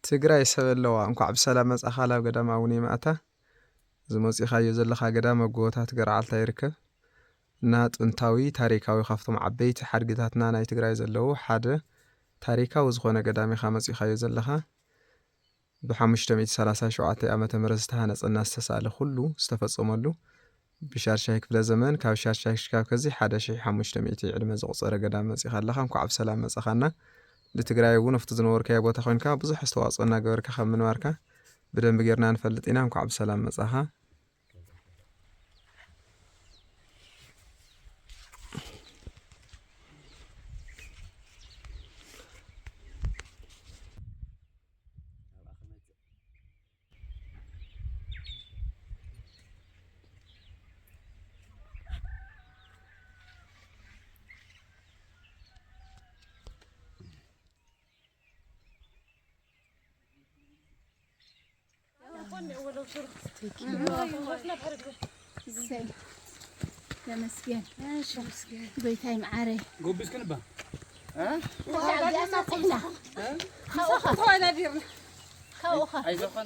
ትግራይ ሰብ ኣለዋ። እንኳዕ ብሰላም መጻኻ ናብ ገዳም ኣቡነ ይማእታ። እዚ መጺኻዮ ዘለኻ ገዳም ኣብ ጎቦታት ገርዓልታ ይርከብ እና ጥንታዊ ታሪካዊ ካብቶም ዓበይቲ ሓድግታትና ናይ ትግራይ ዘለዉ ሓደ ታሪካዊ ዝኾነ ገዳም ኢኻ መጺኻዮ ዘለኻ። ብ537 ዓመተ ምህረት ዝተሃነጸና ዝተሳእለ ኩሉ ዝተፈጸመሉ ብሻድሻይ ክፍለ ዘመን ካብ ሻድሻይ ክሻብ ከዚ ሓደ ሽሕ ሓሙሽተ ሚእቲ ዕድመ ዘቑጸረ ገዳም መጺኻ ኣለኻ። እንኳዕ ብሰላም መጻኻና። ንትግራይ እውን ኣብቲ ዝነበርካዮ ቦታ ኮይንካ ብዙሕ ኣስተዋፅኦ እናገበርካ ካብ ምንባርካ ብደንብ ጌርና ንፈልጥ ኢና። እንኳዕ ብሰላም መጻኻ። እሰይ። ተመስገን። ጎይታይ መዓረይ። ጎቢዝ ክንባ። ካብኡኻ። ካብኡኻ።